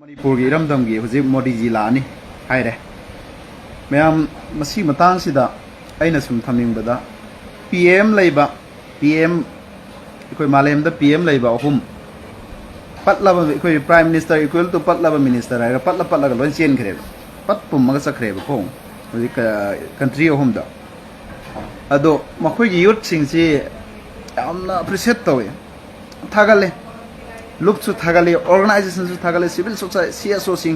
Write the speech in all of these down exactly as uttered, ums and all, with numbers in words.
ꯃꯅꯤꯄꯨꯔꯒꯤ ꯏꯔꯝꯗꯝꯒꯤ ꯍꯧꯖꯤꯛ ꯃꯣꯗꯤꯖꯤ ꯂꯥꯛꯑꯅꯤ ꯍꯥꯏꯔꯦ꯫ ꯃꯌꯥꯝ, ꯃꯁꯤ ꯃꯇꯥꯡꯁꯤꯗ ꯑꯩꯅ ꯁꯨꯝ ꯊꯝꯅꯤꯡꯕꯗ, ꯄꯤ ꯑꯦꯝ ꯂꯩꯕ, ꯄꯤ ꯑꯦꯝ, ꯑꯩꯈꯣꯏ ꯃꯥꯂꯦꯝꯗ ꯄꯤ ꯑꯦꯝ ꯂꯩꯕ ꯑꯍꯨꯝ ꯄꯠꯂꯕ, ꯑꯩꯈꯣꯏ Prime Minister equal to ꯄꯠꯂꯕ minister ꯍꯥꯏꯔꯒ ꯄꯠꯂ ꯄꯠꯂꯒ ꯂꯣꯏ ꯆꯦꯟꯈ꯭ꯔꯦꯕ, ꯄꯠ ꯄꯨꯝꯃꯒ ꯆꯠꯈ꯭ꯔꯦꯕꯀꯣ꯫ ꯍꯧꯖꯤꯛ country ꯑꯍꯨꯝꯗ꯫ ꯑꯗꯣ ꯃꯈꯣꯏꯒꯤ youthꯁꯤꯡꯁꯤ ꯌꯥꯝꯅ appreciate ꯇꯧꯋꯤ, ꯊꯥꯒꯠꯂꯤ꯫ ꯂꯨꯞꯁꯨ ꯊꯥꯒꯠꯂꯤ, organizationꯁꯨ ꯊꯥꯒꯠꯂꯤ, civil society, C S Oꯁꯤꯡ,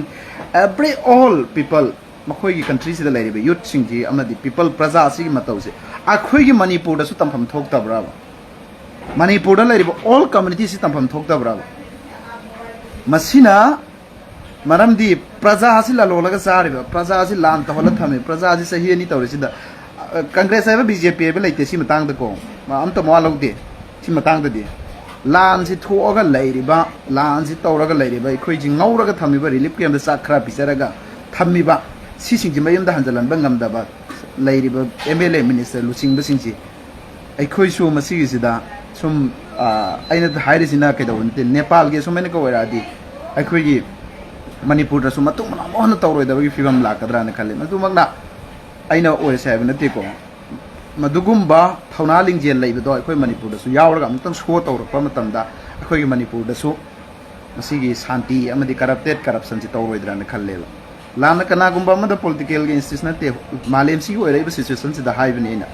every, all people, ꯃꯈꯣꯏꯒꯤ countryꯁꯤꯗ ꯂꯩꯔꯤꯕ youthꯁꯤꯡꯁꯤ ꯑꯃꯗꯤ people, ꯄ꯭ꯔꯖꯥ ꯑꯁꯤꯒꯤ ꯃꯇꯧꯁꯦ ꯑꯩꯈꯣꯏꯒꯤ ꯃꯅꯤꯄꯨꯔꯗꯁꯨ ꯇꯝꯐꯝ ꯊꯣꯛꯇꯕ꯭ꯔꯕ? ꯃꯅꯤꯄꯨꯔꯗ ꯂꯩꯔꯤꯕ all communityꯁꯤ ꯇꯝꯐꯝ ꯊꯣꯛꯇꯕ꯭ꯔꯕ? ꯃꯁꯤꯅ ꯃꯔꯝꯗꯤ ꯄ꯭ꯔꯖꯥ ꯑꯁꯤ ꯂꯂꯣꯜꯂꯒ ꯆꯥꯔꯤꯕ, ꯄ꯭ꯔꯖꯥ ꯑꯁꯤ ꯂꯥꯟ ꯇꯧꯍꯜꯂ ꯊꯝꯃꯤ, ꯄ꯭ꯔꯖꯥ ꯑꯁꯤ ꯆꯍꯤ ꯑꯅꯤ ꯇꯧꯔꯤꯁꯤꯗ, ꯑ, Congress ꯍꯥꯏꯕ, B J P ꯍꯥꯏꯕ ꯂꯩꯇꯦ ꯁꯤ ꯃꯇꯥꯡꯗꯀꯣ꯫ ꯃꯥ ꯑꯝꯇ ꯃꯋꯥ ꯂꯧꯗꯦ ꯁꯤ ꯃꯇꯥꯡꯗꯗꯤ꯫ ꯂꯥꯟꯁꯤ ꯊꯣꯛꯑꯒ ꯂꯩꯔꯤꯕ, ꯂꯥꯟꯁꯤ ꯇꯧꯔꯒ ꯂꯩꯔꯤꯕ, ꯑꯩꯈꯣꯏꯁꯤ ꯉꯧꯔꯒ ꯊꯝꯃꯤꯕ, relief campꯇ ꯆꯥꯛ ꯈꯔ ꯄꯤꯖꯔꯒ ꯊꯝꯃꯤꯕ, ꯁꯤꯁꯤꯡꯁꯤ ꯃꯌꯨꯝꯗ ꯍꯟꯖꯤꯜꯍꯟꯕ ꯉꯝꯗꯕ ꯂꯩꯔꯤꯕ M L A minister ꯂꯨꯆꯤꯡꯕꯁꯤꯡꯁꯤ, ꯑꯩꯈꯣꯏꯁꯨ ꯃꯁꯤꯒꯤꯁꯤꯗ ꯁꯨꯝ, ꯑ, ꯑꯩꯅ ꯍꯥꯏꯔꯤꯁꯤꯅ ꯀꯩꯗꯧꯕ ꯅꯠꯇꯦ, ꯅꯦꯄꯥꯜꯒꯤ ꯑꯁꯨꯃꯥꯏꯅ ꯑꯣꯏꯔꯛꯑꯗꯤ ꯑꯩꯈꯣꯏꯒꯤ ꯃꯅꯤꯄꯨꯔꯗꯁꯨ ꯃꯇꯨꯡ ꯃꯅꯥꯎ ꯑꯃꯨꯛ ꯍꯟꯅ ꯇꯧꯔꯣꯏꯗꯕꯒꯤ ꯐꯤꯕꯝ ꯂꯥꯛꯀꯗ꯭ꯔꯥꯅ ꯈꯜꯂꯤ꯫ ꯃꯗꯨꯃꯛꯅ ꯑꯩꯅ ꯑꯣꯏꯔꯁꯦ ꯍꯥꯏꯕ ꯅꯠꯇꯦꯀꯣ꯫ ꯃꯗꯨꯒꯨꯝꯕ ꯊꯧꯅꯥ ꯂꯤꯡꯖꯦꯜ ꯂꯩꯕꯗꯣ ꯑꯩꯈꯣꯏ ꯃꯅꯤꯄꯨꯔꯗꯁꯨ ꯌꯥꯎꯔꯒ ꯑꯃꯨꯛꯇꯪ show ꯇꯧꯔꯛꯄ ꯃꯇꯝꯗ ꯑꯩꯈꯣꯏꯒꯤ ꯃꯅꯤꯄꯨꯔꯗꯁꯨ ꯃꯁꯤꯒꯤ ꯁꯥꯟꯇꯤ ꯑꯃꯗꯤ corrupted, corruptionꯁꯤ ꯇꯧꯔꯣꯏꯗ꯭ꯔꯥꯅ ꯈꯜꯂꯦꯕ꯫ ꯂꯥꯟꯅ ꯀꯅꯥꯒꯨꯝꯕ ꯑꯃꯗ, politicalꯒꯤ institution ꯅꯠꯇꯦ, ꯃꯥꯂꯦꯝꯁꯤꯒꯤ ꯑꯣꯏꯔꯛꯏꯕ situationꯁꯤꯗ ꯍꯥꯏꯕꯅꯤ ꯑꯩꯅ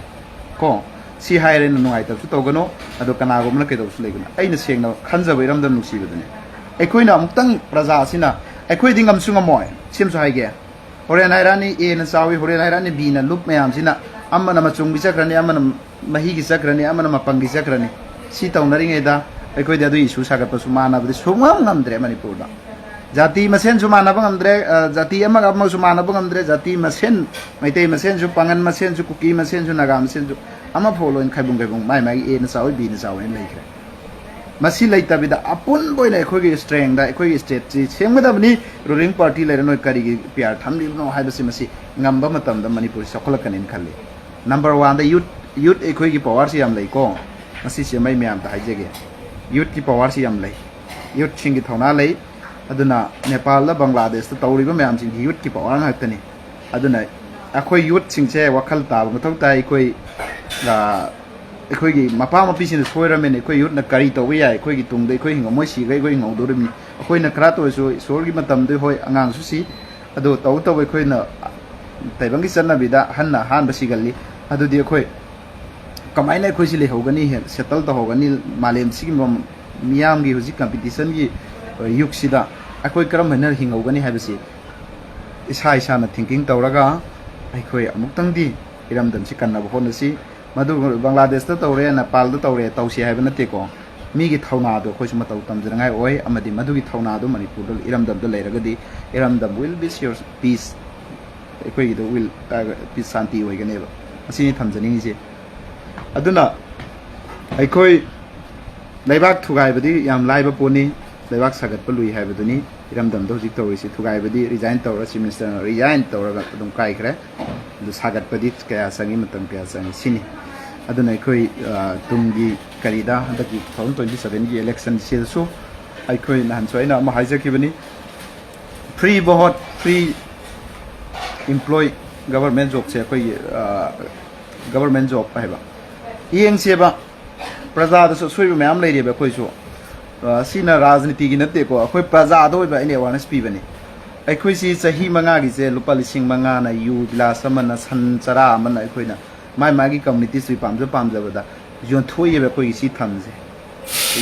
ꯀꯣ꯫ ꯁꯤ ꯍꯥꯏꯔꯦꯅ ꯅꯨꯡꯉꯥꯏꯇꯕꯁꯨ ꯇꯧꯒꯅꯨ, ꯑꯗꯣ ꯀꯅꯥꯒꯨꯝꯕꯅ ꯀꯩꯗꯧꯕꯁꯨ ꯂꯩꯒꯅꯨ꯫ ꯑꯩꯅ ꯁꯦꯡꯅ ꯈꯟꯖꯕ ꯏꯔꯝꯗꯝ ꯅꯨꯡꯁꯤꯕꯗꯨꯅꯤ꯫ ꯑꯩꯈꯣꯏꯅ ꯑꯃꯨꯛꯇꯪ ꯄ꯭ꯔꯖꯥ ꯑꯁꯤꯅ, ꯑꯩꯈꯣꯏꯗꯤ ꯉꯝꯁꯨ ꯉꯝꯃꯣꯏ, ꯁꯤꯃꯁꯨ ꯍꯥꯏꯒꯦ꯫ ꯍꯣꯔꯦꯟ ꯍꯥꯏꯔꯛꯑꯅꯤ Aꯅ ꯆꯥꯎꯏ, ꯍꯣꯔꯦꯟ ꯍꯥꯏꯔꯛꯑꯅꯤ Bꯅ꯫ ꯂꯨꯞ ꯃꯌꯥꯝꯁꯤꯅ ꯑꯃꯅ ꯃꯆꯨꯝꯒꯤ ꯆꯠꯈ꯭ꯔꯅꯤ, ꯑꯃꯅ ꯃꯍꯤꯒꯤ ꯆꯠꯈ꯭ꯔꯅꯤ, ꯑꯃꯅ ꯃꯄꯪꯒꯤ ꯆꯠꯈ꯭ꯔꯅꯤ꯫ ꯁꯤ ꯇꯧꯅꯔꯤꯉꯩꯗ ꯑꯩꯈꯣꯏꯗꯤ ꯑꯗꯨꯒꯤ issue ꯁꯥꯒꯠꯄꯁꯨ ꯃꯥꯟꯅꯕꯗꯤ ꯁꯨꯡꯉꯝ ꯉꯝꯗ꯭ꯔꯦ ꯃꯅꯤꯄꯨꯔꯗ꯫ ꯖꯥꯇꯤ ꯃꯁꯦꯟꯁꯨ ꯃꯥꯟꯅꯕ ꯉꯝꯗ꯭ꯔꯦ, ꯑ, ꯖꯥꯇꯤ ꯑꯃꯒ ꯑꯃꯒꯁꯨ ꯃꯥꯟꯅꯕ ꯉꯝꯗ꯭ꯔꯦ, ꯖꯥꯇꯤ ꯃꯁꯦꯟ, ꯃꯩꯇꯩ ꯃꯁꯦꯟꯁꯨ, ꯄꯥꯉꯟ ꯃꯁꯦꯟꯁꯨ, ꯀꯨꯀꯤ ꯃꯁꯦꯟꯁꯨ, ꯅꯥꯒꯥ ꯃꯁꯦꯟꯁꯨ, ꯑꯃꯐꯥꯎ ꯂꯣꯏꯅ ꯈꯥꯏꯕꯨꯡ ꯈꯥꯏꯕꯨꯡ, ꯃꯥꯏ ꯃꯥꯏꯒꯤ Aꯅ ꯆꯥꯎꯏ, Bꯅ ꯆꯥꯎꯏꯅ ꯂꯩꯈ꯭ꯔꯦ꯫ ꯃꯁꯤ ꯂꯩꯇꯕꯤꯗ ꯑꯄꯨꯟꯕ ꯑꯣꯏꯅ ꯑꯩꯈꯣꯏꯒꯤ strengthꯗ ꯑꯩꯈꯣꯏꯒꯤ stateꯁꯤ ꯁꯦꯝꯒꯗꯕꯅꯤ꯫ Ruling party ꯂꯩꯔ ꯅꯣꯏ ꯀꯔꯤꯒꯤ P R ꯊꯝꯂꯤꯕꯅꯣ ꯍꯥꯏꯕꯁꯤ ꯃꯁꯤ ꯉꯝꯕ ꯃꯇꯝꯗ ꯃꯅꯤꯄꯨꯔꯁꯤ ꯆꯥꯎꯈꯠꯂꯛꯀꯅꯤꯅ ꯈꯜꯂꯤ꯫ Number oneꯗ youth, youth ꯑꯩꯈꯣꯏꯒꯤ powerꯁꯤ ꯌꯥꯝ ꯂꯩꯀꯣ꯫ ꯃꯁꯤꯁꯦ ꯑꯩ ꯃꯌꯥꯝꯗ ꯍꯥꯏꯖꯒꯦ, youthꯀꯤ powerꯁꯤ ꯌꯥꯝ ꯂꯩ, youthꯁꯤꯡꯒꯤ ꯊꯧꯅꯥ ꯂꯩ꯫ ꯑꯗꯨꯅ ꯅꯦꯄꯥꯜꯗ, ꯕꯪꯒ꯭ꯂꯥꯗꯦꯁꯇ ꯇꯧꯔꯤꯕ ꯃꯌꯥꯝꯁꯤꯡꯁꯤ ꯌꯨꯠꯀꯤ ꯄꯋꯥꯔ ꯉꯥꯛꯇꯅꯤ꯫ ꯑꯗꯨꯅ ꯑꯩꯈꯣꯏ ꯌꯨꯠꯁꯤꯡꯁꯦ ꯋꯥꯈꯜ ꯇꯥꯕ ꯃꯊꯧ ꯇꯥꯏ꯫ ꯑꯩꯈꯣꯏ, ꯑ, ꯑꯩꯈꯣꯏꯒꯤ ꯃꯄꯥ ꯃꯄꯤꯁꯤꯡꯅ ꯁꯣꯏꯔꯝꯃꯦꯅꯦ꯫ ꯑꯩꯈꯣꯏ ꯌꯨꯠꯅ ꯀꯔꯤ ꯇꯧꯕ ꯌꯥꯏ? ꯑꯩꯈꯣꯏꯒꯤ ꯇꯨꯡꯗ ꯑꯩꯈꯣꯏ ꯍꯤꯡꯉꯝꯃꯣꯏ, ꯁꯤꯈ꯭ꯔꯦ, ꯑꯩꯈꯣꯏ ꯍꯤꯡꯍꯧꯗꯣꯔꯤꯕꯅꯤ꯫ ꯑꯩꯈꯣꯏꯅ ꯈꯔꯇ ꯑꯣꯏꯔꯁꯨ ꯏꯁꯣꯔꯒꯤ ꯃꯇꯝꯗ, ꯍꯣꯏ, ꯑꯉꯥꯡꯁꯨ ꯁꯤ, ꯑꯗꯣ ꯇꯧ ꯇꯧ ꯑꯩꯈꯣꯏꯅ ꯇꯥꯏꯕꯪꯒꯤ ꯆꯠꯅꯕꯤꯗ ꯑꯍꯟꯅ ꯑꯍꯥꯟꯕ ꯁꯤꯒꯜꯂꯤ꯫ ꯑꯗꯨꯗꯤ ꯑꯩꯈꯣꯏ ꯀꯃꯥꯏꯅ ꯑꯩꯈꯣꯏꯁꯤ ꯂꯩꯍꯧꯒꯅꯤ, ꯍꯦ-, ꯁꯦꯇꯜ ꯇꯧꯍꯧꯒꯅꯤ? ꯃꯥꯂꯦꯝꯁꯤꯒꯤ ꯃ-, ꯃꯤꯌꯥꯝꯒꯤ ꯍꯧꯖꯤꯛ ꯀꯝꯄꯤꯇꯤꯁꯟꯒꯤ, ꯑ, ꯌꯨꯒꯁꯤꯗ ꯑꯩꯈꯣꯏ ꯀꯔꯝ ꯍꯥꯏꯅ ꯍꯤꯡꯍꯧꯒꯅꯤ ꯍꯥꯏꯕꯁꯤ ꯏꯁꯥ ꯏꯁꯥꯅ ꯊꯤꯡꯀꯤꯡ ꯇꯧꯔꯒ ꯑꯩꯈꯣꯏ ꯑꯃꯨꯛꯇꯪꯗꯤ ꯏꯔꯝꯗꯝꯁꯤ ꯀꯟꯅꯕ ꯍꯣꯠꯅꯁꯤ꯫ ꯃꯗꯨ ꯕꯪꯒ꯭ꯂꯥꯗꯦꯁꯇ ꯇꯧꯔꯦ, ꯅꯦꯄꯥꯜꯗ ꯇꯧꯔꯦ, ꯇꯧꯁꯤ ꯍꯥꯏꯕ ꯅꯅꯠꯇꯦꯀꯣ꯫ ꯃꯤꯒꯤ ꯊꯧꯅꯥꯗꯣ ꯑꯩꯈꯣꯏꯁꯨ ꯃꯇꯧ ꯇꯝꯖꯅꯤꯡꯉꯥꯏ ꯑꯣꯏ, ꯑꯃꯗꯤ ꯃꯗꯨꯒꯤ ꯊꯧꯅꯥꯗꯣ ꯃꯅꯤꯄꯨꯔꯗ, ꯏꯔꯝꯗꯝꯗ ꯂꯩꯔꯒꯗꯤ ꯏꯔꯝꯗꯝ will be your peace, ꯑꯩꯈꯣꯏꯒꯤꯗ will, ꯑ, peace, ꯁꯥꯟꯇꯤ ꯑꯣꯏꯒꯅꯦꯕ꯫ ꯑꯁꯤꯅꯤ ꯊꯝꯖꯅꯤꯡꯉꯤꯁꯦ꯫ ꯑꯗꯨꯅ ꯑꯩꯈꯣꯏ ꯂꯩꯕꯥꯛ ꯊꯨꯒꯥꯏꯕꯗꯤ ꯌꯥꯝ ꯂꯥꯏꯕ ꯄꯣꯠꯅꯤ, ꯂꯩꯕꯥꯛ ꯁꯥꯒꯠꯄ ꯂꯨꯏ ꯍꯥꯏꯕꯗꯨꯅꯤ꯫ ꯏꯔꯝꯗꯝꯗ ꯍꯧꯖꯤꯛ ꯇꯧꯔꯤꯁꯤ ꯊꯨꯒꯥꯏꯕꯗꯤ resign ꯇꯧꯔꯒ, Chief Minister ꯅ resign ꯇꯧꯔꯒ ꯑꯗꯨꯝ ꯀꯥꯏꯈ꯭ꯔꯦ꯫ ꯑꯗꯨ ꯁꯥꯒꯠꯄꯗꯤ ꯀꯌꯥ ꯆꯪꯉꯤ, ꯃꯇꯝ ꯀꯌꯥ ꯆꯪꯉꯤ, ꯁꯤꯅꯤ꯫ ꯑꯗꯨꯅ ꯑꯩꯈꯣꯏ, ꯑ, ꯇꯨꯡꯒꯤ ꯀꯔꯤꯗ ꯍꯟꯗꯛꯀꯤ two thousand twenty seven ꯒꯤ election ꯁꯤꯗꯁꯨ ꯑꯩꯈꯣꯏ ꯅꯍꯥꯟꯁꯨ ꯑꯩꯅ ꯑꯃ ꯍꯥꯏꯖꯈꯤꯕꯅꯤ, free vote, free employ, government job ꯁꯦ ꯑꯩꯈꯣꯏꯒꯤ, ꯑ, government job ꯍꯥꯏꯕ ꯌꯦꯡꯁꯦꯕ꯫ ꯄ꯭ꯔꯖꯥꯗꯁꯨ ꯑꯁꯣꯏꯕ ꯃꯌꯥꯝ ꯂꯩꯔꯦꯕ ꯑꯩꯈꯣꯏꯁꯨ꯫ ꯑ, ꯁꯤꯅ ꯔꯥꯖꯅꯤꯇꯤꯒꯤ ꯅꯠꯇꯦꯀꯣ, ꯑꯩꯈꯣꯏ ꯄ꯭ꯔꯖꯥꯗ ꯑꯣꯏꯕ ꯑꯩꯅ awareness ꯄꯤꯕꯅꯤ꯫ ꯑꯩꯈꯣꯏꯁꯤ ꯆꯍꯤ ꯃꯉꯥꯒꯤꯁꯦ ꯂꯨꯄꯥ ꯂꯤꯁꯤꯡ ꯃꯉꯥꯅ ꯌꯨ ꯒꯤꯂꯥꯁ ꯑꯃꯅ ꯁꯟ ꯆꯔꯥ ꯑꯃꯅ ꯑꯩꯈꯣꯏꯅ ꯃꯥꯏ ꯃꯥꯒꯤ community ꯁꯨ ꯄꯥꯝꯖ ꯄꯥꯝꯖꯕꯗ ꯌꯣꯟꯊꯣꯛꯏꯕ꯫ ꯑꯩꯈꯣꯏꯒꯤ ꯁꯤ ꯊꯝꯁꯦ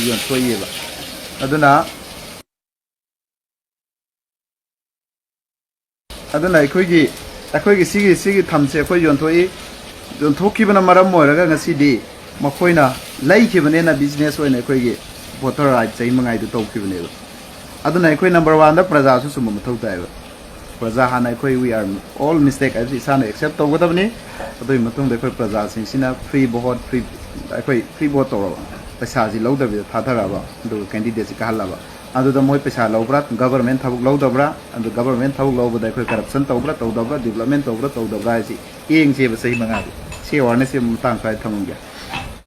ꯌꯣꯟꯊꯣꯛꯏꯕ꯫ ꯑꯗꯨꯅ ꯑꯗꯨꯅ ꯑꯩꯈꯣꯏꯒꯤ, ꯑꯩꯈꯣꯏꯒꯤ ꯁꯤꯒꯤ, ꯁꯤꯒꯤ ꯊꯝꯁꯦ ꯑꯩꯈꯣꯏ ꯌꯣꯟꯊꯣꯛꯏ꯫ ꯌꯣꯟꯊꯣꯛꯈꯤꯕꯅ ꯃꯔꯝ ꯑꯣꯏꯔꯒ ꯉꯁꯤꯗꯤ ꯃꯈꯣꯏꯅ ꯂꯩꯈꯤꯕꯅꯦꯅ business ꯑꯣꯏꯅ ꯑꯩꯈꯣꯏꯒꯤ voter right ꯆꯍꯤ ꯃꯉꯥꯒꯤꯗꯨ ꯇꯧꯈꯤꯕꯅꯦꯕ꯫ ꯑꯗꯨꯅ ꯑꯩꯈꯣꯏ number one ꯗ ꯄ꯭ꯔꯖꯥꯁꯨ ꯆꯨꯝꯕ ꯃꯊꯧ ꯇꯥꯏꯌꯦꯕ꯫ ꯄ꯭ꯔꯖꯥ ꯍꯥꯟꯅ ꯑꯩꯈꯣꯏ, we are all mistake ꯍꯥꯏꯕꯁꯤ ꯏꯁꯥꯅ accept ꯇꯧꯒꯗꯕꯅꯤ꯫ ꯑꯗꯨꯒꯤ ꯃꯇꯨꯡꯗ ꯑꯩꯈꯣꯏ ꯄ꯭ꯔꯖꯥꯁꯤꯡꯁꯤꯅ free vote, free, ꯑꯩꯈꯣꯏ free vote ꯇꯧꯔꯕ, ꯄꯩꯁꯥꯁꯤ ꯂꯧꯗꯕꯤꯗ ꯊꯥꯗꯔꯛꯑꯕ, ꯑꯗꯨꯒ candidate ꯁꯤ ꯀꯥꯍꯜꯂꯕ, ꯑꯗꯨꯗ ꯃꯣꯏ ꯄꯩꯁꯥ ꯂꯧꯕ꯭ꯔꯥ, government ꯊꯕꯛ ꯂꯧꯗꯕ꯭ꯔꯥ, ꯑꯗꯨ government ꯊꯕꯛ ꯂꯧꯕꯗ ꯑꯩꯈꯣꯏ corruption ꯇꯧꯕ꯭ꯔꯥ ꯇꯧꯗꯕ꯭ꯔꯥ, development ꯇꯧꯕ꯭ꯔꯥ ꯇꯧꯗꯕ꯭ꯔꯥ ꯍꯥꯏꯁꯤ ꯌꯦꯡꯁꯦꯕ ꯆꯍꯤ ꯃꯉꯥꯗꯤ꯫ ꯁꯤ awareness ꯁꯤ ꯃꯇꯥꯡ ꯁ꯭ꯋꯥꯏꯗ ꯊꯝꯃꯝꯒꯦ꯫